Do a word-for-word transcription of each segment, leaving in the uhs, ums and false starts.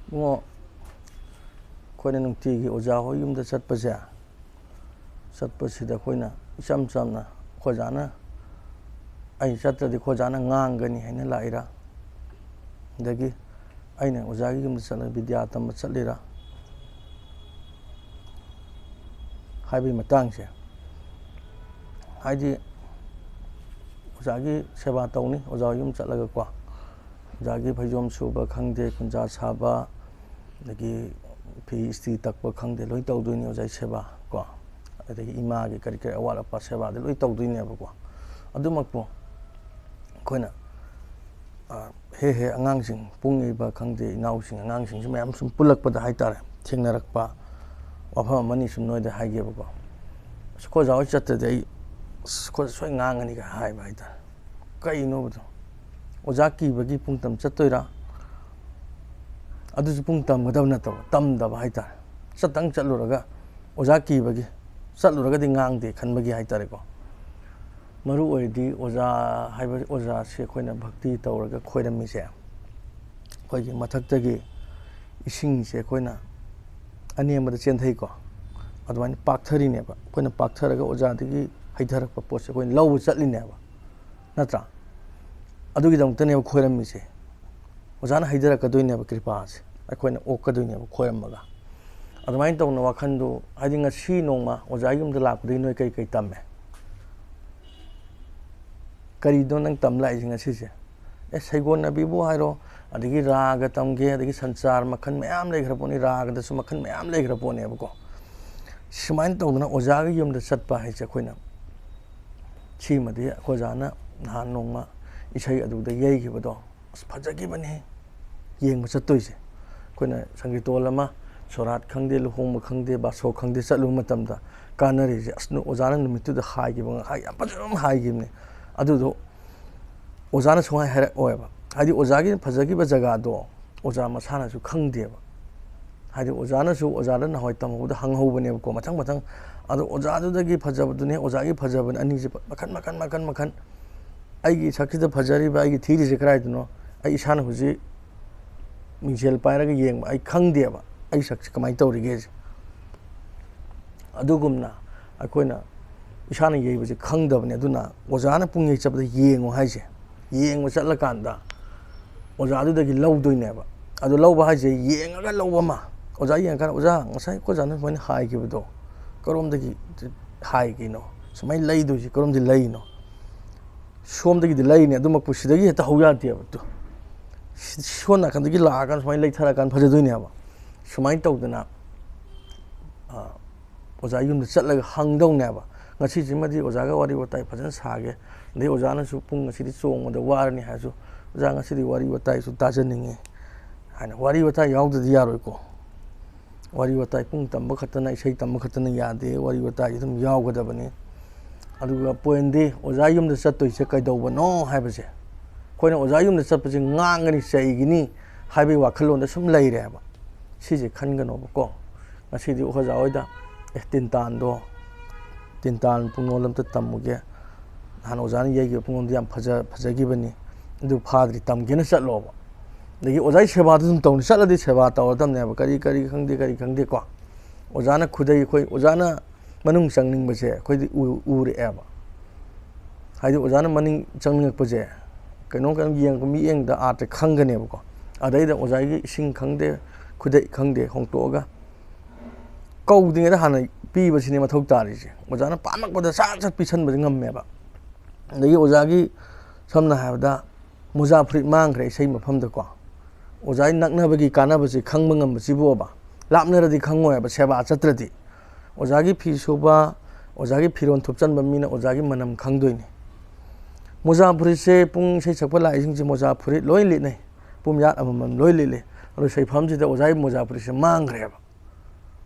ꯏꯕꯨꯡꯉꯣ, ꯑꯩꯈꯣꯏꯅ ꯅꯨꯡꯇꯤꯒꯤ ꯑꯣꯖꯥ ꯍꯣꯏ ꯌꯨꯝꯗ ꯆꯠꯄꯁꯦ, ꯆꯠꯄꯁꯤꯗ ꯑꯩꯈꯣꯏꯅ ꯏꯆꯝ ꯆꯝꯅ, ꯑꯩꯈꯣꯏ ꯑꯣꯖꯥꯅ, "ꯑꯩ ꯆꯠꯇ꯭ꯔꯗꯤ ꯑꯩꯈꯣꯏ ꯑꯣꯖꯥꯅ ꯉꯥꯡꯒꯅꯤ" ꯍꯥꯏꯅ ꯂꯥꯛꯏꯔꯥ? ꯑꯗꯒꯤ, "ꯑꯩꯅ ꯑꯣꯖꯥꯒꯤ ꯌꯨꯝꯗ ꯆꯠꯂꯒ ꯕꯤꯗ꯭ꯌꯥ ꯇꯝꯕ ꯆꯠꯂꯤꯔꯥ?" ꯍꯥꯏꯕꯒꯤ ꯃꯇꯥꯡꯁꯦ, ꯍꯥꯏꯗꯤ, ꯑꯣꯖꯥꯒꯤ ꯁꯦꯕꯥ ꯇꯧꯅꯤ, ꯑꯣꯖꯥ ꯌꯨꯝ ꯆꯠꯂꯒꯀꯣ, ꯑꯣꯖꯥꯒꯤ ꯐꯩꯖꯣꯝ ꯁꯨꯕ ꯈꯪꯗꯦ, ꯀꯨꯟꯖꯥ ꯁꯥꯕ, ꯑꯗꯒꯤ ꯐꯤ ꯏꯁꯇ꯭ꯔꯤ ꯇꯛꯄ ꯈꯪꯗꯦ, ꯂꯣꯏ ꯇꯧꯗꯣꯏꯅꯤ ꯑꯣꯖꯥꯒꯤ ꯁꯦꯕꯥ ꯀꯣ꯫ ꯑꯗꯒꯤ ꯏꯃꯥꯒꯤ ꯀꯔꯤ ꯀꯔꯤ ꯑꯋꯥꯠ ꯑꯄꯥ ꯁꯦꯕꯥꯗꯤ ꯂꯣꯏ ꯇꯧꯗꯣꯏꯅꯦꯕꯀꯣ꯫ ꯑꯗꯨꯃꯛꯄꯨ ꯑꯩꯈꯣꯏꯅ, ꯑ, ꯍꯦꯛ ꯍꯦꯛ ꯑꯉꯥꯡꯁꯤꯡ, ꯄꯨꯡꯉꯤꯕ ꯈꯪꯗꯦ, ꯏꯅꯥꯎꯁꯤꯡ, ꯑꯉꯥꯡꯁꯤꯡꯁꯨ ꯃꯌꯥꯝ ꯁꯨꯝ ꯄꯨꯜꯂꯛꯄꯗ ꯍꯥꯏꯇꯥꯔꯦ, ꯊꯦꯡꯅꯔꯛꯄ ꯋꯥꯐꯝ ꯑꯃꯅꯤ ꯁꯨꯝ ꯅꯣꯏꯗ ꯍꯥꯏꯒꯦꯕꯀꯣ꯫ "ꯑꯁ, ꯑꯩꯈꯣꯏ ꯑꯣꯖꯥ ꯍꯣꯏ ꯆꯠꯇ꯭ꯔꯗꯤ ꯑꯩ, ꯑꯁ, ꯑꯩꯈꯣꯏ ꯁꯣꯏ ꯉꯥꯡꯉꯅꯤꯒ" ꯍꯥꯏꯕ ꯍꯥꯏꯇꯥꯔꯦ꯫ ꯀꯩꯅꯣꯕꯗꯣ? ꯑꯣꯖꯥ ꯀꯤꯕꯒꯤ ꯄꯨꯡ ꯇꯝ ꯆꯠꯇꯣꯏꯔꯥ? ꯑꯗꯨꯁꯨ ꯄꯨꯡ ꯇꯝꯒꯗꯕ ꯅꯠꯇꯕ, ꯇꯝꯗꯕ ꯍꯥꯏꯇꯥꯔꯦ꯫ ꯆꯠꯇꯪ ꯆꯠꯂꯨꯔꯒ, ꯑꯣꯖꯥ ꯀꯤꯕꯒꯤ, ꯆꯠꯂꯨꯔꯒꯗꯤ ꯉꯥꯡꯗꯦ ꯈꯟꯕꯒꯤ ꯍꯥꯏꯇꯥꯔꯦꯀꯣ꯫ ꯃꯔꯨ ꯑꯣꯏꯔꯤꯗꯤ ꯑꯣꯖꯥ ꯍꯥꯏꯕ ꯑꯣꯖꯥꯁꯦ ꯑꯩꯈꯣꯏꯅ ꯚꯛꯇꯤ ꯇꯧꯔꯒ ꯈꯣꯏꯔꯝꯃꯤꯁꯦ, ꯑꯩꯈꯣꯏꯒꯤ ꯃꯊꯛꯇꯒꯤ ꯏꯁꯤꯡꯁꯦ ꯑꯩꯈꯣꯏꯅ ꯑꯅꯦꯝꯕꯗ ꯆꯦꯟꯊꯩꯀꯣ, ꯑꯗꯨꯃꯥꯏꯅ ꯄꯥꯛꯊꯔꯤꯅꯦꯕ꯫ ꯑꯩꯈꯣꯏꯅ ꯄꯥꯛꯊꯔꯒ ꯑꯣꯖꯥꯗꯒꯤ ꯍꯩꯊꯔꯛꯄ ꯄꯣꯠꯁꯦ ꯑꯩꯈꯣꯏꯅ ꯂꯧꯕ ꯆꯠꯂꯤꯅꯦꯕ, ꯅꯠꯇ꯭ꯔꯥ? ꯑꯗꯨꯒꯤꯗꯃꯛꯇꯅꯦꯕ ꯈꯣꯏꯔꯝꯃꯤꯁꯦ꯫ ꯑꯣꯖꯥꯅ ꯍꯩꯊꯔꯛꯀꯗꯣꯏꯅꯦꯕ ꯀ꯭ꯔꯤꯄꯥꯁꯦ, ꯑꯩꯈꯣꯏꯅ ꯑꯣꯛꯀꯗꯣꯏꯅꯦꯕ ꯈꯣꯏꯔꯝꯃꯒ꯫ ꯑꯗꯨꯃꯥꯏꯅ ꯇꯧꯅ ꯋꯥꯈꯜꯗꯨ, ꯍꯥꯏꯗꯤ, ꯉꯁꯤ ꯅꯣꯡꯃ ꯑꯣꯖꯥꯒꯤ ꯌꯨꯝꯗ ꯂꯥꯛꯄꯗꯒꯤ ꯅꯣꯏ ꯀꯔꯤ ꯀꯔꯤ ꯇꯝꯃꯦ? ꯀꯔꯤꯅꯣ ꯅꯪ ꯇꯝ ꯂꯥꯛꯏꯁꯦ ꯉꯁꯤꯁꯦ? ꯑꯦ, ꯁꯩꯒꯣꯟꯅꯕꯤꯕꯨ ꯍꯥꯏꯔꯣ, ꯑꯗꯒꯤ ꯔꯥꯒ ꯇꯝꯒꯦ, ꯑꯗꯒꯤ ꯁꯟꯆꯥꯔ ꯃꯈꯜ ꯃꯌꯥꯝ ꯂꯩꯈ꯭ꯔ ꯄꯣꯠꯅꯤ, ꯔꯥꯒꯗꯁꯨ ꯃꯈꯜ ꯃꯌꯥꯝ ꯂꯩꯈ꯭ꯔ ꯄꯣꯠꯅꯦꯕꯀꯣ꯫ ꯁꯨꯃꯥꯏꯅ ꯇꯧꯗꯅ ꯑꯣꯖꯥꯒꯤ ꯌꯨꯝꯗ ꯆꯠꯄ ꯍꯥꯏꯁꯦ ꯑꯩꯈꯣꯏꯅ, ꯁꯤꯃꯗꯤ ꯑꯩꯈꯣꯏ ꯑꯣꯖꯥꯅ ꯅꯍꯥꯟ ꯅꯣꯡꯃ ꯏꯁꯩ ꯑꯗꯨꯗ ꯌꯩꯈꯤꯕꯗꯣ, ꯑꯁ, ꯐꯖꯈꯤꯕꯅꯦ꯫ ꯌꯦꯡꯕ ꯆꯠꯇꯣꯏꯁꯦ ꯑꯩꯈꯣꯏꯅ ꯁꯪꯀꯤꯔꯇꯣꯟ ꯑꯃ, ꯁꯣꯔꯥꯠ ꯈꯪꯗꯦ, ꯂꯨꯍꯣꯡꯕ ꯈꯪꯗꯦ, ꯕꯥꯁꯣ ꯈꯪꯗꯦ, ꯆꯠꯂꯨꯕ ꯃꯇꯝꯗ ꯀꯥꯟꯅꯔꯤꯁꯦ, ꯑꯁ, ꯑꯣꯖꯥꯅ ꯅꯨꯃꯤꯠꯇꯨꯗ ꯍꯥꯏꯈꯤꯕ ꯉꯥꯏꯍꯥꯛ ꯌꯥꯝ ꯐꯖꯕ ꯑꯃ ꯍꯥꯏꯈꯤꯕꯅꯦ꯫ ꯑꯗꯨꯗꯣ ꯑꯣꯖꯥꯅ ꯁꯨꯡꯍꯥꯏ ꯍꯥꯏꯔꯛꯑꯣꯏꯕ꯫ ꯍꯥꯏꯗꯤ, ꯑꯣꯖꯥꯒꯤ ꯐꯖꯈꯤꯕ ꯖꯒꯥꯗꯣ ꯑꯣꯖꯥ ꯃꯁꯥꯅꯁꯨ ꯈꯪꯗꯦꯕ꯫ ꯍꯥꯏꯗꯤ, ꯑꯣꯖꯥꯅꯁꯨ ꯑꯣꯖꯥꯗ ꯅꯍꯥꯟꯋꯥꯏ ꯇꯝꯍꯧꯕꯗ ꯍꯪꯍꯧꯕꯅꯦꯕꯀꯣ, ꯃꯊꯪ ꯃꯊꯪ꯫ ꯑꯗꯣ ꯑꯣꯖꯥꯗꯨꯗꯒꯤ ꯐꯖꯕꯗꯨꯅꯦ, ꯑꯣꯖꯥꯒꯤ ꯐꯖꯕꯅꯦ, ꯑꯅꯤꯁꯦ ꯃꯈꯟ, ꯃꯈꯟ, ꯃꯈꯟ, ꯃꯈꯟ꯫ ꯑꯩꯒꯤ ꯏꯁꯛꯁꯤꯗ ꯐꯖꯔꯤꯕ, ꯑꯩꯒꯤ ꯊꯤꯔꯤꯁꯦ ꯀꯗꯥꯏꯗꯅꯣ? ꯑꯩ ꯏꯁꯥꯅ ꯍꯧꯖꯤꯛ ꯃꯤꯡꯁꯦꯜ ꯄꯥꯏꯔꯒ ꯌꯦꯡꯕ ꯑꯩ ꯈꯪꯗꯦꯕ, ꯑꯩ ꯁꯛꯁꯦ ꯀꯃꯥꯏꯅ ꯇꯧꯔꯤꯒꯦꯁꯦ꯫ ꯑꯗꯨꯒꯨꯝꯅ ꯑꯩꯈꯣꯏꯅ ꯏꯁꯥꯅ ꯌꯩꯕꯁꯦ ꯈꯪꯗꯕꯅꯤ꯫ ꯑꯗꯨꯅ ꯑꯣꯖꯥꯅ ꯄꯨꯡ ꯌꯩ ꯆꯠꯄꯗ ꯌꯦꯡꯉꯨ ꯍꯥꯏꯁꯦ, ꯌꯦꯡꯕ ꯆꯠꯂꯀꯥꯟꯗ ꯑꯣꯖꯥꯗꯨꯗꯒꯤ ꯂꯧꯗꯣꯏꯅꯦꯕ꯫ ꯑꯗꯨ ꯂꯧꯕ ꯍꯥꯏꯁꯦ ꯌꯦꯡꯉꯒ ꯂꯧꯕ ꯑꯃ, ꯑꯣꯖꯥ ꯌꯦꯡꯉꯀꯥꯟꯗ, "ꯑꯣꯖꯥ, ꯉꯁꯥꯏ ꯑꯩꯈꯣꯏ ꯑꯣꯖꯥꯅ ꯁꯨꯃꯥꯏꯅ ꯍꯥꯏꯈꯤꯕꯗꯣ ꯀꯔꯣꯝꯗꯒꯤ ꯍꯥꯏꯒꯤꯅꯣ? ꯁꯨꯃꯥꯏꯅ ꯂꯩꯗꯣꯏꯁꯤ ꯀꯔꯣꯝꯗꯒꯤ ꯂꯩꯔꯤꯅꯣ?" ꯁꯣꯝꯗꯒꯤꯗꯤ ꯂꯩꯔꯤꯅꯤ, ꯑꯗꯨꯃꯛꯄꯨ ꯁꯤꯗꯒꯤ ꯍꯦꯛꯇ ꯍꯧ ꯌꯥꯗꯦꯕ꯫ ꯇꯨ, ꯁꯤ-, ꯁꯣꯝ ꯅꯥꯀꯟꯗꯒꯤ ꯂꯥꯛꯑꯀꯥꯟꯗ ꯁꯨꯃꯥꯏꯅ ꯂꯩꯊꯔꯀꯥꯟꯗ ꯐꯖꯗꯣꯏꯅꯦꯕ꯫ ꯁꯨꯃꯥꯏꯅ ꯇꯧꯗꯅ, ꯑ, ꯑꯣꯖꯥ ꯌꯨꯝꯗ ꯆꯠꯂꯒ ꯍꯪꯗꯧꯅꯦꯕ꯫ "ꯉꯁꯤꯁꯤꯃꯗꯤ ꯑꯣꯖꯥꯒ ꯋꯥꯔꯤ ꯋꯥꯇꯥꯏ ꯐꯖꯅ ꯁꯥꯒꯦ, ꯑꯗꯩ ꯑꯣꯖꯥꯅꯁꯨ ꯄꯨꯡ ꯉꯁꯤꯗꯤ ꯆꯣꯡꯕꯗ ꯋꯥꯔꯅꯤ ꯍꯥꯏꯔꯁꯨ, 'ꯑꯣꯖꯥ, ꯉꯁꯤꯗꯤ ꯋꯥꯔꯤ ꯋꯥꯇꯥꯏꯁꯨ ꯇꯥꯖꯅꯤꯡꯉꯤ' ꯍꯥꯏꯅ ꯋꯥꯔꯤ ꯋꯥꯇꯥꯏ ꯌꯥꯎꯗꯗꯤ ꯌꯥꯔꯣꯏꯀꯣ꯫ ꯋꯥꯔꯤ ꯋꯥꯇꯥꯏ ꯄꯨꯡ ꯇꯝꯕ ꯈꯛꯇꯅ, ꯏꯁꯩ ꯇꯝꯕ ꯈꯛꯇꯅ ꯌꯥꯗꯦ, ꯋꯥꯔꯤ ꯋꯥꯇꯥꯏ ꯑꯗꯨꯝ ꯌꯥꯎꯒꯗꯕꯅꯤ꯫ ꯑꯗꯨꯒ ꯄꯣꯏꯟꯗꯤ ꯑꯣꯖꯥ ꯌꯨꯝꯗ ꯆꯠꯇꯣꯏꯁꯦ ꯀꯩꯗꯧꯕꯅꯣ ꯍꯥꯏꯕꯁꯦ, ꯑꯩꯈꯣꯏꯅ ꯑꯣꯖꯥ ꯌꯨꯝꯗ ꯆꯠꯄꯁꯦ ꯉꯥꯡꯒꯅꯤ, ꯆꯩꯒꯅꯤ ꯍꯥꯏꯕꯒꯤ ꯋꯥꯈꯜꯂꯣꯟꯗ ꯁꯨꯝ ꯂꯩꯔꯦꯕ꯫ ꯁꯤꯁꯦ ꯈꯟꯒꯅꯣꯕꯀꯣ꯫ ꯉꯁꯤꯗꯤ ꯑꯣꯖꯥ ꯍꯣꯏꯗ, "ꯑꯦ, ꯇꯤꯟꯇꯥꯟꯗꯣ, ꯇꯤꯟꯇꯥꯟ ꯄꯨꯡꯂꯣꯟ ꯑꯝꯇ ꯇꯝꯃꯨꯒꯦ, ꯅꯍꯥꯟ ꯑꯣꯖꯥꯅ ꯌꯩꯈꯤꯕ ꯄꯨꯡꯂꯣꯟꯗꯣ ꯌꯥꯝ ꯐꯖ-, ꯐꯖꯈꯤꯕꯅꯤ, ꯑꯗꯨ ꯐꯥꯗ꯭ꯔꯤ, ꯇꯝꯒꯦꯅ ꯆꯠꯂꯣꯕ"꯫ ꯑꯗꯒꯤ ꯑꯣꯖꯥꯒꯤ ꯁꯦꯕꯥꯗꯨ ꯑꯗꯨꯝ ꯇꯧꯅꯤ꯫ ꯆꯠꯂꯗꯤ ꯁꯦꯕꯥ ꯇꯧꯔꯗꯕꯅꯦꯕ, ꯀꯔꯤ ꯀꯔꯤ ꯈꯪꯗꯦ, ꯀꯔꯤ ꯈꯪꯗꯦꯀꯣ꯫ ꯑꯣꯖꯥꯅ ꯈꯨꯗꯩ, ꯑꯩꯈꯣꯏ ꯑꯣꯖꯥꯅ ꯃꯅꯨꯡ ꯆꯪꯅꯤꯡꯕꯁꯦ ꯑꯩꯈꯣꯏꯗꯤ ꯎ-, ꯎꯔꯛꯑꯦꯕ꯫ ꯍꯥꯏꯗꯤ ꯑꯣꯖꯥꯅ ꯃꯅꯤꯡ ꯆꯪꯅꯤꯡꯉꯛꯄꯁꯦ, ꯀꯩꯅꯣꯝ ꯀꯩꯅꯣꯝ ꯌꯦꯡꯉꯛꯄ ꯃꯤꯠꯌꯦꯡꯗ ꯑꯥꯔꯠꯇ ꯈꯪꯒꯅꯦꯕꯀꯣ꯫ ꯑꯗꯩꯗ ꯑꯣꯖꯥꯒꯤ ꯏꯁꯤꯡ ꯈꯪꯗꯦ, ꯈꯨꯗꯩ ꯈꯪꯗꯦ ꯍꯣꯡꯇꯣꯛꯑꯒ ꯀꯧꯗ꯭ꯔꯤꯉꯩꯗ ꯍꯥꯟꯅ ꯄꯤꯕꯁꯤꯅꯦ ꯃꯊꯧ ꯇꯥꯔꯤꯁꯦ꯫ ꯑꯣꯖꯥꯅ ꯄꯥꯝꯃꯛꯄꯗ ꯁꯠ ꯁꯠ ꯄꯤꯁꯟꯕꯁꯦ ꯉꯝꯃꯦꯕ꯫ ꯑꯗꯒꯤ ꯑꯣꯖꯥꯒꯤ, ꯁꯝꯅ ꯍꯥꯏꯔꯕꯗ, ꯃꯣꯖꯥ ꯐꯨꯔꯤꯠ ꯃꯥꯡꯈ꯭ꯔꯦ ꯏꯁꯩ ꯃꯐꯝꯗꯀꯣ꯫ ꯑꯣꯖꯥꯒꯤ ꯅꯛꯅꯕꯒꯤ ꯀꯥꯟꯅꯕꯁꯦ ꯈꯪꯕ ꯉꯝꯕꯁꯤꯕꯨꯕ, ꯂꯥꯞꯅꯔꯗꯤ ꯈꯪꯉꯣꯏꯕ ꯁꯦꯕꯥ ꯆꯠꯇ꯭ꯔꯗꯤ꯫ ꯑꯣꯖꯥꯒꯤ ꯐꯤ ꯁꯨꯕ, ꯑꯣꯖꯥꯒꯤ ꯐꯤꯔꯣꯜ ꯊꯨꯞꯆꯟꯕ ꯃꯤꯅ ꯑꯣꯖꯥꯒꯤ ꯃꯅꯝ ꯈꯪꯗꯣꯏꯅꯤ꯫ ꯃꯣꯖꯥ ꯐꯨꯔꯤꯠꯁꯦ ꯄꯨꯡ ꯏꯁꯩ ꯁꯛꯄ ꯂꯥꯛꯏꯁꯤꯡꯁꯦ ꯃꯣꯖꯥ ꯐꯨꯔꯤꯠ ꯂꯣꯏ ꯂꯤꯠꯅꯩ, ꯄꯨꯝꯌꯥꯠ ꯑꯃꯃꯝ ꯂꯣꯏ ꯂꯤꯠꯂꯤ꯫ ꯑꯗꯨ ꯁꯩꯐꯝꯁꯤꯗ ꯑꯣꯖꯥꯒꯤ ꯃꯣꯖꯥ ꯐꯨꯔꯤꯠꯁꯦ ꯃꯥꯡꯈ꯭ꯔꯦꯕ꯫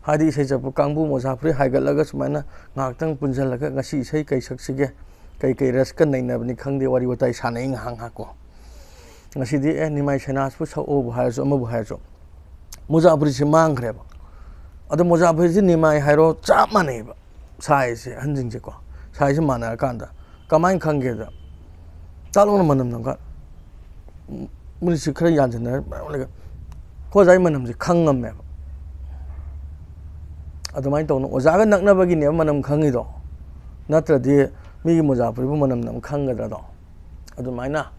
ꯍꯥꯏꯗꯤ ꯏꯁꯩ ꯁꯛꯄ ꯀꯥꯡꯕꯨ ꯃꯣꯖꯥ ꯐꯨꯔꯤꯠ ꯍꯥꯏꯒꯠꯂꯒ ꯁꯨꯃꯥꯏꯅ ꯉꯥꯏꯍꯥꯛꯇꯪ ꯄꯨꯟꯁꯤꯜꯂꯒ ꯉꯁꯤ ꯏꯁꯩ ꯀꯩ ꯁꯛꯁꯤꯒꯦ, ꯀꯩ ꯀꯩ ꯔꯁꯀ ꯅꯩꯅꯕꯅꯤ ꯈꯪꯗꯦ, ꯋꯥꯔꯤ ꯋꯥꯇꯥꯏ ꯁꯥꯟꯅꯩ ꯉꯥꯏꯍꯥꯛ ꯉꯥꯏꯍꯥꯛꯀꯣ꯫ ꯉꯁꯤꯗꯤ, "ꯑꯦ, ꯅꯤꯃꯥꯏ ꯁꯅꯥꯁꯄꯨ ꯁꯛꯑꯣꯕꯨ" ꯍꯥꯏꯔꯁꯨ, ꯑꯃꯕꯨ ꯍꯥꯏꯔꯁꯨ, ꯃꯣꯖꯥ ꯐꯨꯔꯤꯠꯁꯦ ꯃꯥꯡꯈ꯭ꯔꯦꯕ꯫ ꯑꯗꯣ ꯃꯣꯖꯥ ꯐꯨꯔꯤꯠꯁꯦ ꯅꯤꯃꯥꯏ ꯍꯥꯏꯔꯣ ꯆꯞ ꯃꯥꯟꯅꯩꯕ꯫ ꯁꯥꯏꯖꯁꯦ ꯑꯍꯟꯁꯤꯡꯁꯦꯀꯣ, ꯁꯥꯏꯖꯁꯦ ꯃꯥꯟꯅꯔꯀꯥꯟꯗ ꯀꯃꯥꯏꯅ ꯈꯪꯒꯦꯗ, ꯇꯥꯛꯂꯧꯅ ꯃꯅꯝ ꯅꯝꯀꯥꯟ, ꯃꯨꯔꯤꯁꯤ ꯈꯔ ꯌꯥꯟꯁꯤꯟꯅꯔ ꯃꯌꯥꯝ ꯂꯩꯒ ꯑꯩꯈꯣꯏ ꯑꯣꯖꯥꯒꯤ ꯃꯅꯝꯁꯦ ꯈꯪ ꯉꯝꯃꯦꯕ꯫ ꯑꯗꯨꯃꯥꯏꯅ ꯇꯧꯅ ꯑꯣꯖꯥꯒ ꯅꯛꯅꯕꯒꯤꯅꯦꯕ ꯃꯅꯝ ꯈꯪꯉꯤꯗꯣ, ꯅꯠꯇ꯭ꯔꯗꯤ ꯃꯤꯒꯤ ꯃꯣꯖꯥ ꯐꯨꯔꯤꯠꯄꯨ ꯃꯅꯝ ꯅꯝ ꯈꯪꯒꯗ꯭ꯔꯥꯗꯣ? ꯑꯗꯨꯃꯥꯏꯅ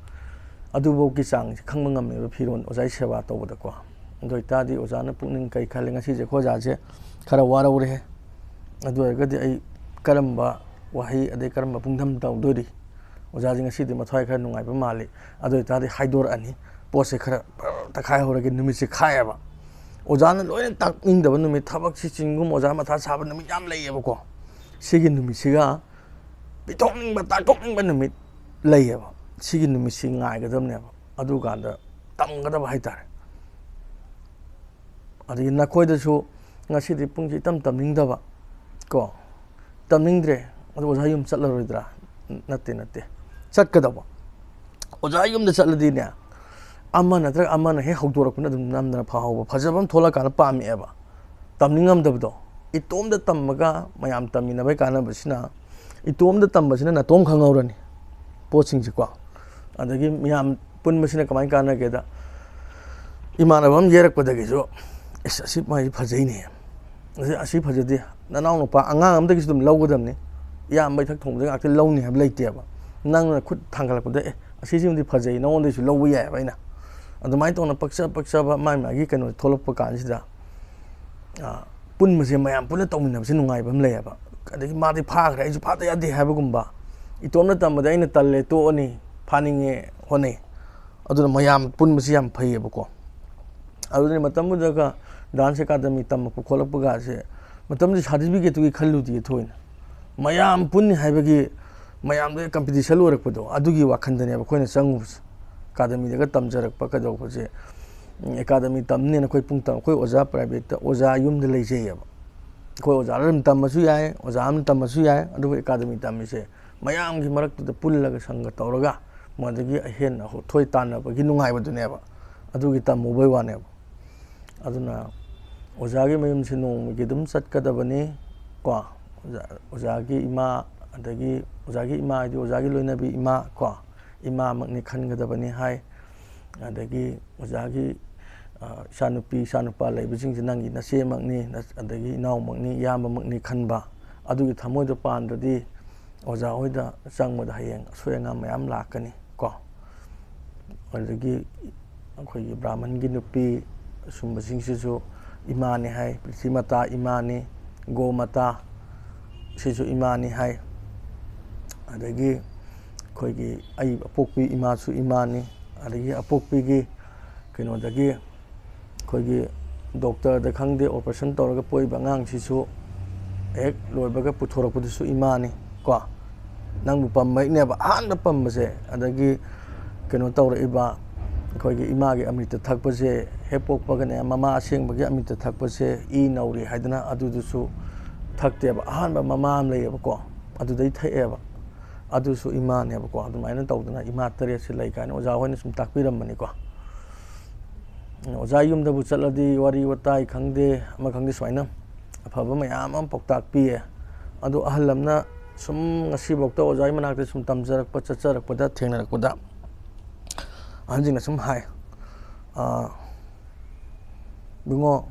ꯑꯗꯨꯐꯧꯒꯤ ꯆꯥꯡꯁꯦ ꯈꯪꯕ ꯉꯝꯃꯦꯕ ꯐꯤꯔꯣꯜ ꯑꯣꯖꯥꯒꯤ ꯁꯦꯕꯥ ꯇꯧꯕꯗꯀꯣ꯫ ꯑꯗꯨ ꯑꯣꯏꯇꯥꯔꯗꯤ ꯑꯣꯖꯥꯅ ꯄꯨꯛꯅꯤꯡ ꯀꯩ ꯈꯜꯂꯦ, ꯉꯁꯤꯁꯦ ꯑꯩꯈꯣꯏ ꯑꯣꯖꯥꯁꯦ ꯈꯔ ꯋꯥꯔꯧꯔꯦ, ꯑꯗꯨ ꯑꯣꯏꯔꯒꯗꯤ ꯑꯩ ꯀꯔꯝꯕ ꯋꯥꯍꯩ ꯑꯗꯩ ꯀꯔꯝꯕ ꯄꯨꯡꯗꯝ ꯇꯧꯗꯣꯔꯤ? ꯑꯣꯖꯥꯁꯦ ꯉꯁꯤꯗꯤ ꯃꯊ꯭ꯋꯥꯏ ꯈꯔ ꯅꯨꯡꯉꯥꯏꯕ ꯃꯥꯜꯂꯤ, ꯑꯗꯨ ꯑꯣꯏꯇꯥꯔꯗꯤ ꯍꯥꯏꯗꯣꯔꯛꯑꯅꯤ, ꯄꯣꯠꯁꯦ ꯈꯔ ꯇꯛꯈꯥꯏꯍꯧꯔꯒꯦ, ꯅꯨꯃꯤꯠꯁꯦ ꯈꯥꯛꯑꯦꯕ꯫ ꯑꯣꯖꯥꯅ ꯂꯣꯏꯅ ꯇꯥꯛꯅꯤꯡꯗꯕ ꯅꯨꯃꯤꯠ, ꯊꯕꯛꯁꯤ ꯆꯤꯟꯒꯨꯝ, ꯑꯣꯖꯥ ꯃꯊꯥ ꯁꯥꯕ ꯅꯨꯃꯤꯠ ꯌꯥꯝ ꯂꯩꯌꯦꯕꯀꯣ꯫ ꯁꯤꯒꯤ ꯅꯨꯃꯤꯠꯁꯤꯒ ꯄꯤꯊꯣꯛꯅꯤꯡꯕ, ꯇꯥꯛꯊꯣꯛꯅꯤꯡꯕ ꯅꯨꯃꯤꯠ ꯂꯩꯌꯦꯕ꯫ ꯁꯤꯒꯤ ꯅꯨꯃꯤꯠꯁꯤ ꯉꯥꯏꯒꯗꯕꯅꯦꯕ, ꯑꯗꯨꯀꯥꯟꯗ ꯇꯝꯒꯗꯕ ꯍꯥꯏꯇꯥꯔꯦ꯫ ꯑꯗꯒꯤ ꯅꯈꯣꯏꯗꯁꯨ ꯉꯁꯤꯗꯤ ꯄꯨꯡꯁꯤ ꯏꯇꯝ ꯇꯝꯅꯤꯡꯗꯕ ꯀꯣ, ꯇꯝꯅꯤꯡꯗ꯭ꯔꯦ, ꯑꯗꯨ ꯑꯣꯖꯥ ꯌꯨꯝ ꯆꯠꯂꯔꯣꯏꯗ꯭ꯔꯥ? ꯅꯠꯇꯦ, ꯅꯠꯇꯦ, ꯆꯠꯀꯗꯧꯕ꯫ ꯑꯣꯖꯥ ꯌꯨꯝꯗ ꯆꯠꯂꯗꯤꯅꯦ, ꯑꯃ ꯅꯠꯇ꯭ꯔꯒ ꯑꯃꯅ ꯍꯦꯛ ꯍꯧꯗꯣꯔꯛꯄꯅ ꯑꯗꯨꯝ ꯅꯝꯗꯅ ꯐꯍꯧꯕ, ꯐꯖꯕ ꯑꯃ ꯊꯣꯛꯂꯛꯀꯥꯟꯗ ꯄꯥꯝꯃꯛꯑꯦꯕ꯫ ꯇꯝꯅꯤꯡꯉꯝꯗꯕꯗꯣ, ꯏꯇꯣꯝꯗ ꯇꯝꯕꯒ ꯃꯌꯥꯝ ꯇꯝꯃꯤꯟꯅꯕꯒꯤ ꯀꯥꯟꯅꯕꯁꯤꯅ, ꯏꯇꯣꯝꯗ ꯇꯝꯕꯁꯤꯅ ꯅꯥꯇꯣꯝ ꯈꯪꯍꯧꯔꯅꯤ ꯄꯣꯠꯁꯤꯡꯁꯦꯀꯣ꯫ ꯑꯗꯒꯤ ꯃꯌꯥꯝ ꯄꯨꯟꯕꯁꯤꯅ ꯀꯃꯥꯏꯅ ꯀꯥꯟꯅꯒꯦꯗ, ꯏꯃꯥꯟꯅꯕ ꯑꯃ ꯌꯦꯔꯛꯄꯗꯒꯤꯁꯨ, "ꯑꯁ, ꯑꯁꯤ ꯃꯥꯏꯁꯤ ꯐꯖꯩꯅꯦ, ꯑꯁꯤ, ꯑꯁꯤ ꯐꯖꯗꯦ, ꯅꯅꯥꯎ ꯅꯨꯄꯥ ꯑꯉꯥꯡ ꯑꯃꯗꯒꯤꯁꯨ ꯑꯗꯨꯝ ꯂꯧꯒꯗꯕꯅꯤ, ꯏꯌꯥꯝꯕ ꯏꯊꯛ ꯊꯣꯡꯕꯗ ꯉꯥꯛꯇ ꯂꯧꯅꯤ" ꯍꯥꯏꯕ ꯂꯩꯇꯦꯕ꯫ ꯅꯪꯅ ꯈꯨꯠ ꯊꯥꯡꯒꯠꯂꯛꯄꯗ, "ꯑꯦ, ꯑꯁꯤꯁꯤꯃꯗꯤ ꯐꯖꯩ", ꯅꯉꯣꯟꯗꯒꯤꯁꯨ ꯂꯧꯕ ꯌꯥꯏꯑꯕ ꯑꯩꯅ꯫ ꯑꯗꯨꯃꯥꯏꯅ ꯇꯧꯅ ꯄꯛꯆ ꯄꯛꯆꯕ ꯃꯥꯏ ꯃꯥꯒꯤ ꯀꯩꯅꯣ ꯊꯣꯛꯂꯛꯄ ꯀꯥꯟꯁꯤꯗ, ꯑ, ꯄꯨꯟꯕꯁꯦ, ꯃꯌꯥꯝ ꯄꯨꯟꯅ ꯇꯧꯃꯤꯟꯅꯕꯁꯦ ꯅꯨꯡꯉꯥꯏꯕ ꯑꯃ ꯂꯩꯌꯦꯕ꯫ ꯑꯗꯒꯤ ꯃꯥꯗꯤ ꯐꯥꯈ꯭ꯔꯦ, ꯑꯩꯁꯨ ꯐꯥꯗ ꯌꯥꯗꯦ ꯍꯥꯏꯕꯒꯨꯝꯕ, ꯏꯇꯣꯝꯅ ꯇꯝꯕꯗ ꯑꯩꯅ "ꯇꯜꯂꯦ, ꯇꯣꯛꯑꯅꯤ, ꯐꯥꯅꯤꯡꯉꯦ", ꯍꯣꯠꯅꯩ꯫ ꯑꯗꯨꯅ ꯃꯌꯥꯝ ꯄꯨꯟꯕꯁꯤ ꯌꯥꯝ ꯐꯩꯌꯦꯕꯀꯣ꯫ ꯑꯗꯨꯅ ꯃꯇꯝꯗꯨꯗꯒ dance academy ꯇꯝꯃꯛꯄ ꯈꯣꯠꯂꯛꯄꯒꯁꯦ, ꯃꯇꯝꯗꯨꯗꯤ certificate ꯇꯨꯒꯤ ꯈꯜꯂꯨꯗꯦ ꯊꯣꯏꯅ꯫ ꯃꯌꯥꯝ ꯄꯨꯟꯅꯤ ꯍꯥꯏꯕꯒꯤ, ꯃꯌꯥꯝꯗ competition ꯑꯣꯏꯔꯛꯄꯗꯣ, ꯑꯗꯨꯒꯤ ꯋꯥꯈꯟꯗꯅꯦꯕ ꯑꯩꯈꯣꯏꯅ ꯆꯪꯉꯨꯕꯁꯦ꯫ Academy ꯗꯒ ꯇꯝꯖꯔꯛꯄ ꯀꯩꯗꯧꯕꯁꯦ, ꯎꯝ, academy ꯇꯝꯅꯦꯅ ꯑꯩꯈꯣꯏ ꯄꯨꯡ ꯇꯝ-, ꯑꯩꯈꯣꯏ ꯑꯣꯖꯥ private ꯇ ꯑꯣꯖꯥ ꯌꯨꯝꯗ ꯂꯩꯖꯩꯌꯦꯕ꯫ ꯑꯩꯈꯣꯏ ꯑꯣꯖꯥ ꯑꯗꯨꯝ ꯇꯝꯕꯁꯨ ꯌꯥꯏ, ꯑꯣꯖꯥ ꯑꯃꯅ ꯇꯝꯕꯁꯨ ꯌꯥꯏ, ꯑꯗꯨꯕꯨ academy ꯇꯝꯃꯤꯁꯦ ꯃꯌꯥꯝꯒꯤ ꯃꯔꯛꯇꯨꯗ ꯄꯨꯜꯂꯒ ꯁꯪꯒ ꯇꯧꯔꯒ ꯃꯗꯒꯤ ꯑꯍꯦꯟ ꯑꯊꯣꯏ ꯇꯥꯟꯅꯕꯒꯤ ꯅꯨꯡꯉꯥꯏꯕꯗꯨꯅꯦꯕ꯫ ꯑꯗꯨꯒꯤ ꯇꯝꯃꯨꯕꯩ ꯋꯥꯅꯦꯕ꯫ ꯑꯗꯨꯅ ꯑꯣꯖꯥꯒꯤ ꯃꯌꯨꯝꯁꯦ ꯅꯣꯡꯃꯒꯤ ꯑꯗꯨꯝ ꯆꯠꯀꯗꯕꯅꯤ ꯀꯣ꯫ ꯑꯣꯖꯥ, ꯑꯣꯖꯥꯒꯤ ꯏꯃꯥ, ꯑꯗꯒꯤ ꯑꯣꯖꯥꯒꯤ ꯏꯃꯥ ꯍꯥꯏꯗꯤ ꯑꯣꯖꯥꯒꯤ ꯂꯣꯏꯅꯕꯤ ꯏꯃꯥ ꯀꯣ, ꯏꯃꯥꯃꯛꯅꯤ ꯈꯟꯒꯗꯕꯅꯤ ꯍꯥꯏ꯫ ꯑꯗꯒꯤ ꯑꯣꯖꯥꯒꯤ, ꯏꯆꯥꯅꯨꯄꯤ ꯏꯆꯥꯅꯨꯄꯥ ꯂꯩꯕꯁꯤꯡꯁꯦ ꯅꯪꯒꯤ ꯅꯆꯦꯃꯛꯅꯤ, ꯑꯗꯒꯤ ꯏꯅꯥꯎꯃꯛꯅꯤ, ꯏꯌꯥꯝꯕꯃꯛꯅꯤ ꯈꯟꯕ, ꯑꯗꯨꯒꯤ ꯊꯃꯣꯏꯗꯣ ꯄꯥꯟꯗ꯭ꯔꯗꯤ ꯑꯣꯖꯥ ꯍꯣꯏꯗ ꯆꯪꯕꯗ ꯍꯌꯦꯡ ꯑꯁꯣꯏ ꯑꯉꯥꯝ ꯃꯌꯥꯝ ꯂꯥꯛꯀꯅꯤ ꯀꯣ꯫ ꯑꯗꯒꯤ ꯑꯩꯈꯣꯏꯒꯤ ꯕ꯭ꯔꯥꯍꯃꯟꯒꯤ ꯅꯨꯄꯤ ꯁꯨꯝꯕꯁꯤꯡꯁꯤꯁꯨ ꯏꯃꯥꯅꯤ ꯍꯥꯏ, ꯄ꯭ꯔꯤꯊꯤꯃꯇꯥ ꯏꯃꯥꯅꯤ, ꯒꯣꯃꯇꯥ ꯁꯤꯁꯨ ꯏꯃꯥꯅꯤ ꯍꯥꯏ꯫ ꯑꯗꯒꯤ ꯑꯩꯈꯣꯏꯒꯤ ꯑꯩ ꯑꯄꯣꯛꯄꯤ ꯏꯃꯥꯁꯨ ꯏꯃꯥꯅꯤ꯫ ꯑꯗꯒꯤ ꯑꯄꯣꯛꯄꯤꯒꯤ ꯀꯩꯅꯣꯗꯒꯤ ꯑꯩꯈꯣꯏꯒꯤ ꯗꯣꯛꯇꯔꯗ ꯈꯪꯗꯦ, ꯑꯣꯄꯔꯦꯁꯟ ꯇꯧꯔꯒ ꯄꯣꯛꯏꯕ ꯑꯉꯥꯡꯁꯤꯁꯨ ꯍꯦꯛ ꯂꯣꯏꯕꯒ ꯄꯨꯊꯣꯔꯛꯄꯗꯨꯁꯨ ꯏꯃꯥꯅꯤ ꯀꯣ꯫ ꯅꯪꯕꯨ ꯄꯝꯕꯩꯅꯦꯕ, ꯑꯍꯥꯟꯕ ꯄꯝꯕꯁꯦ꯫ ꯑꯗꯒꯤ ꯀꯩꯅꯣ ꯇꯧꯔꯛꯏꯕ, ꯑꯩꯈꯣꯏꯒꯤ ꯏꯃꯥꯒꯤ ꯑꯃ꯭ꯔꯤꯇ ꯊꯛꯄꯁꯦ, ꯍꯦꯛ ꯄꯣꯛꯄꯒꯅꯦ ꯃꯃꯥ ꯑꯁꯦꯡꯕꯒꯤ ꯑꯃ꯭ꯔꯤꯇ ꯊꯛꯄꯁꯦ ꯏ ꯅꯧꯔꯤ ꯍꯥꯏꯗꯅ ꯑꯗꯨꯗꯨꯁꯨ ꯊꯛꯇꯦꯕ꯫ ꯑꯍꯥꯟꯕ ꯃꯃꯥ ꯑꯃ ꯂꯩꯌꯦꯕꯀꯣ, ꯑꯗꯨꯗꯩ ꯊꯛꯑꯦꯕ꯫ ꯑꯗꯨꯁꯨ ꯏꯃꯥꯅꯦꯕꯀꯣ꯫ ꯑꯗꯨꯃꯥꯏꯅ ꯇꯧꯗꯅ ꯏꯃꯥ ꯇꯔꯦꯠꯁꯦ ꯂꯩ ꯀꯥꯏꯅ ꯑꯣꯖꯥ ꯍꯣꯏꯅ ꯁꯨꯝ ꯇꯥꯛꯄꯤꯔꯝꯕꯅꯤꯀꯣ꯫ ꯑꯣꯖꯥ ꯌꯨꯝꯗꯕꯨ ꯆꯠꯂꯗꯤ ꯋꯥꯔꯤ ꯋꯥꯇꯥꯏ ꯈꯪꯗꯦ, ꯑꯃ ꯈꯪꯗꯦ, ꯁꯨꯃꯥꯏꯅ ꯑꯐꯕ ꯃꯌꯥꯝ ꯑꯃ ꯄꯥꯎꯇꯥꯛ ꯄꯤꯌꯦ꯫ ꯑꯗꯣ ꯑꯍꯜ ꯑꯃꯅ ꯁꯨꯝ ꯉꯁꯤꯐꯥꯎꯗ ꯑꯣꯖꯥꯒꯤ ꯃꯅꯥꯛꯇ ꯁꯨꯝ ꯇꯝꯖꯔꯛꯄ, ꯆꯠꯆꯔꯛꯄꯗ, ꯊꯦꯡꯅꯔꯛꯄꯗ ꯑꯍꯟꯁꯤꯡꯅ ꯁꯨꯝ ꯍꯥꯏ, "ꯑꯥ, ꯏꯕꯨꯡꯉꯣ,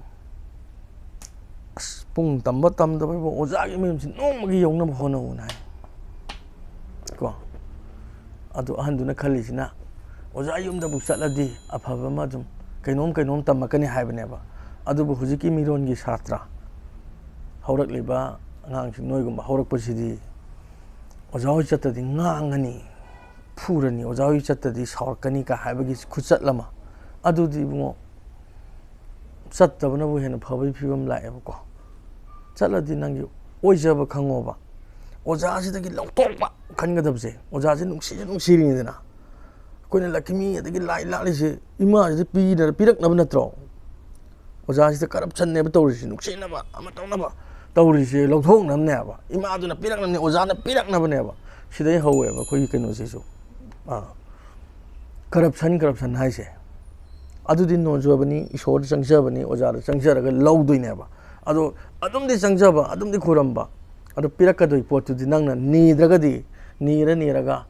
ꯑꯁ, ꯄꯨꯡ ꯇꯝꯕ ꯇꯝꯗꯕ ꯏꯕꯨꯡꯉꯣ, ꯑꯣꯖꯥꯒꯤ ꯃꯌꯨꯝꯁꯤ ꯅꯣꯡꯃꯒꯤ ꯌꯧꯅꯕ ꯍꯣꯠꯅꯧꯅ" ꯍꯥꯏ ꯀꯣ꯫ ꯑꯗꯨ ꯑꯍꯟꯗꯨꯅ ꯈꯜꯂꯤꯁꯤꯅ, ꯑꯣꯖꯥ ꯌꯨꯝꯗꯕꯨ ꯆꯠꯂꯗꯤ ꯑꯐꯕ ꯑꯃ ꯑꯗꯨꯝ ꯀꯩꯅꯣꯝ ꯀꯩꯅꯣꯝ ꯇꯝꯃꯛꯀꯅꯤ ꯍꯥꯏꯕꯅꯦꯕ꯫ ꯑꯗꯨꯕꯨ ꯍꯧꯖꯤꯛꯀꯤ ꯃꯤꯔꯣꯟꯒꯤ ꯁꯥꯇ꯭ꯔ ꯍꯧꯔꯛꯂꯤꯕ ꯑꯉꯥꯡꯁꯤꯡ ꯅꯣꯏꯒꯨꯝꯕ ꯍꯧꯔꯛꯄꯁꯤꯗꯤ ꯑꯣꯖꯥ ꯍꯣꯏ ꯆꯠꯇꯗꯤ ꯉꯥꯡꯉꯅꯤ, ꯐꯨꯔꯅꯤ, ꯑꯣꯖꯥ ꯍꯣꯏ ꯆꯠꯇꯗꯤ ꯁꯥꯎꯔꯛꯀꯅꯤ ꯀ ꯍꯥꯏꯕꯒꯤ ꯈꯨꯆꯠ ꯑꯃ꯫ ꯑꯗꯨꯗꯤ ꯏꯕꯨꯡꯉꯣ, ꯆꯠꯇꯕꯅꯕꯨ ꯍꯦꯟꯅ ꯐꯕꯒꯤ ꯐꯤꯕꯝ ꯂꯥꯛꯑꯦꯕꯀꯣ꯫ ꯆꯠꯂꯗꯤ ꯅꯪꯒꯤ ꯑꯣꯏꯖꯕ ꯈꯪꯉꯣꯕ꯫ ꯑꯣꯖꯥꯁꯤꯗꯒꯤ ꯂꯧꯊꯣꯛꯄ ꯈꯟꯒꯗꯕꯁꯦ, ꯑꯣꯖꯥꯁꯦ ꯅꯨꯡꯁꯤꯁꯨ ꯅꯨꯡꯁꯤꯔꯤꯅꯤꯗꯅ꯫ ꯑꯩꯈꯣꯏꯅ ꯂꯛꯈꯤꯃꯤ ꯑꯗꯒꯤ ꯂꯥꯏ ꯂꯥꯠꯂꯤꯁꯦ ꯏꯃꯥꯁꯤꯗ ꯄꯤꯅ-, ꯄꯤꯔꯛꯅꯕ ꯅꯠꯇ꯭ꯔꯣ? ꯑꯣꯖꯥꯁꯤꯗ ꯀꯔꯞꯁꯟꯅꯦꯕ ꯇꯧꯔꯤꯁꯦ, ꯅꯨꯡꯁꯤꯅꯕ ꯑꯃ ꯇꯧꯅꯕ ꯇꯧꯔꯤꯁꯦ ꯂꯧꯊꯣꯛꯅꯕꯅꯦꯕ꯫ ꯏꯃꯥꯗꯨꯅ ꯄꯤꯔꯛꯅꯕꯅꯦ, ꯑꯣꯖꯥꯅ ꯄꯤꯔꯛꯅꯕꯅꯦꯕ꯫ ꯁꯤꯗꯩ ꯍꯧꯋꯦꯕ ꯑꯩꯈꯣꯏꯒꯤ ꯀꯩꯅꯣꯁꯤꯁꯨ꯫ ꯑꯥ꯫ ꯀꯔꯞꯁꯟ, ꯀꯔꯞꯁꯟ ꯍꯥꯏꯁꯦ꯫ ꯑꯗꯨꯗꯤ ꯅꯣꯟꯖꯕꯅꯤ, ꯏꯁꯣꯔꯗ ꯆꯪꯖꯕꯅꯤ, ꯑꯣꯖꯥꯗ ꯆꯪꯖꯔꯒ ꯂꯧꯗꯣꯏꯅꯦꯕ꯫ ꯑꯗꯣ ꯑꯗꯨꯝꯗꯤ ꯆꯪꯖꯕ, ꯑꯗꯨꯝꯗꯤ ꯈꯨꯔꯝꯕ, ꯑꯗꯣ ꯄꯤꯔꯛꯀꯗꯣꯏ ꯄꯣꯠꯇꯨꯗꯤ ꯅꯪꯅ ꯅꯤꯗ꯭ꯔꯒꯗꯤ, ꯅꯤꯔ ꯅꯤꯔꯒ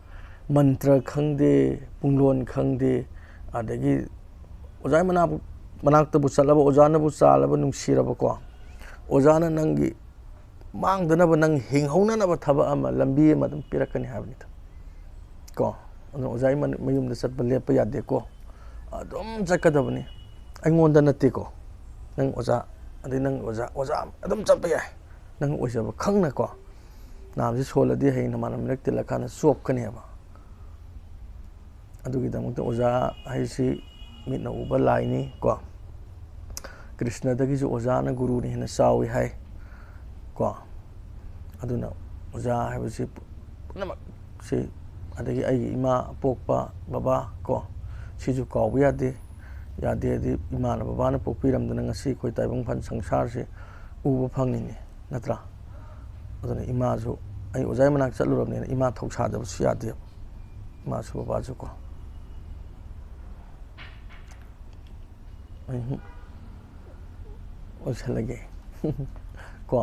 ꯃꯟꯇ꯭ꯔ ꯈꯪꯗꯦ, ꯄꯨꯡꯂꯣꯟ ꯈꯪꯗꯦ, ꯑꯗꯒꯤ ꯑꯣꯖꯥ ꯃꯅꯥꯕꯨ ꯃꯅꯥꯛꯇꯕꯨ ꯆꯠꯂꯕ, ꯑꯣꯖꯥꯅꯕꯨ ꯆꯥꯜꯂꯕ, ꯅꯨꯡꯁꯤꯔꯕꯀꯣ, ꯑꯣꯖꯥꯅ ꯅꯪꯒꯤ ꯃꯥꯡꯗꯅꯕ, ꯅꯪ ꯍꯤꯡꯍꯧꯅꯅꯕ ꯊꯕꯛ ꯑꯃ, ꯂꯝꯕꯤ ꯑꯃ ꯑꯗꯨꯝ ꯄꯤꯔꯛꯀꯅꯤ ꯍꯥꯏꯕꯅꯤꯗ ꯀꯣ꯫ ꯑꯗꯨꯅ ꯑꯣꯖꯥꯒꯤ ꯃꯅ-, ꯃꯌꯨꯝꯗ ꯆꯠꯄ ꯂꯦꯞꯄ ꯌꯥꯗꯦꯀꯣ, ꯑꯗꯨꯝ ꯆꯠꯀꯗꯕꯅꯤ꯫ ꯑꯩꯉꯣꯟꯗ ꯅꯠꯇꯦꯀꯣ, ꯅꯪ ꯑꯣꯖꯥ, ꯑꯗꯩ ꯅꯪ ꯑꯣꯖꯥ, ꯑꯣꯖꯥ ꯑꯗꯨꯝ ꯆꯠꯄ ꯌꯥꯏ꯫ ꯅꯪ ꯑꯣꯏꯖꯕ ꯈꯪꯅꯀꯣ, ꯅꯥꯝꯁꯤ ꯁꯣꯜꯂꯗꯤ ꯍꯌꯦꯡ ꯅꯃꯥꯟꯅꯕ ꯃꯔꯛ ꯇꯤꯜꯂꯀꯥꯟꯗ ꯆꯣꯞꯀꯅꯦꯕ꯫ ꯑꯗꯨꯒꯤꯗꯃꯛꯇ ꯑꯣꯖꯥ ꯍꯥꯏꯁꯤ ꯃꯤꯠꯅ ꯎꯕ ꯂꯥꯏꯅꯤ ꯀꯣ꯫ ꯀ꯭ꯔꯤꯁꯅꯗꯒꯤꯁꯨ ꯑꯣꯖꯥꯅ ꯒꯨꯔꯨꯅ ꯍꯦꯟꯅ ꯆꯥꯎꯏ ꯍꯥꯏ ꯀꯣ꯫ ꯑꯗꯨꯅ ꯑꯣꯖꯥ ꯍꯥꯏꯕꯁꯤ ꯄꯨꯝꯅꯃꯛꯁꯤ, ꯑꯗꯒꯤ ꯑꯩꯒꯤ ꯏꯃꯥ ꯄꯣꯛꯄ ꯕꯕꯥ ꯀꯣ, ꯁꯤꯁꯨ ꯀꯥꯎꯕ ꯌꯥꯗꯦ꯫ ꯌꯥꯗꯦ ꯍꯥꯏꯗꯤ ꯏꯃꯥꯅ ꯕꯕꯥꯅ ꯄꯣꯛꯄꯤꯔꯝꯗꯅ ꯉꯁꯤ ꯑꯩꯈꯣꯏ ꯇꯥꯏꯕꯪ ꯄꯥꯟ ꯁꯪꯁꯥꯔꯁꯤ ꯎꯕ ꯐꯪꯉꯤꯅꯤ, ꯅꯠꯇ꯭ꯔꯥ? ꯑꯗꯨꯅ ꯏꯃꯥꯁꯨ, ꯑꯩ ꯑꯣꯖꯥꯒꯤ ꯃꯅꯥꯛ ꯆꯠꯂꯨꯔꯕꯅꯤꯅ ꯏꯃꯥ ꯊꯧꯁꯥꯗꯕꯁꯨ ꯌꯥꯗꯦꯕ, ꯏꯃꯥꯁꯨ ꯕꯕꯥꯁꯨ ꯀꯣ꯫ ꯑꯩ ꯑꯣꯏꯁꯜꯂꯒꯦ ꯀꯣ꯫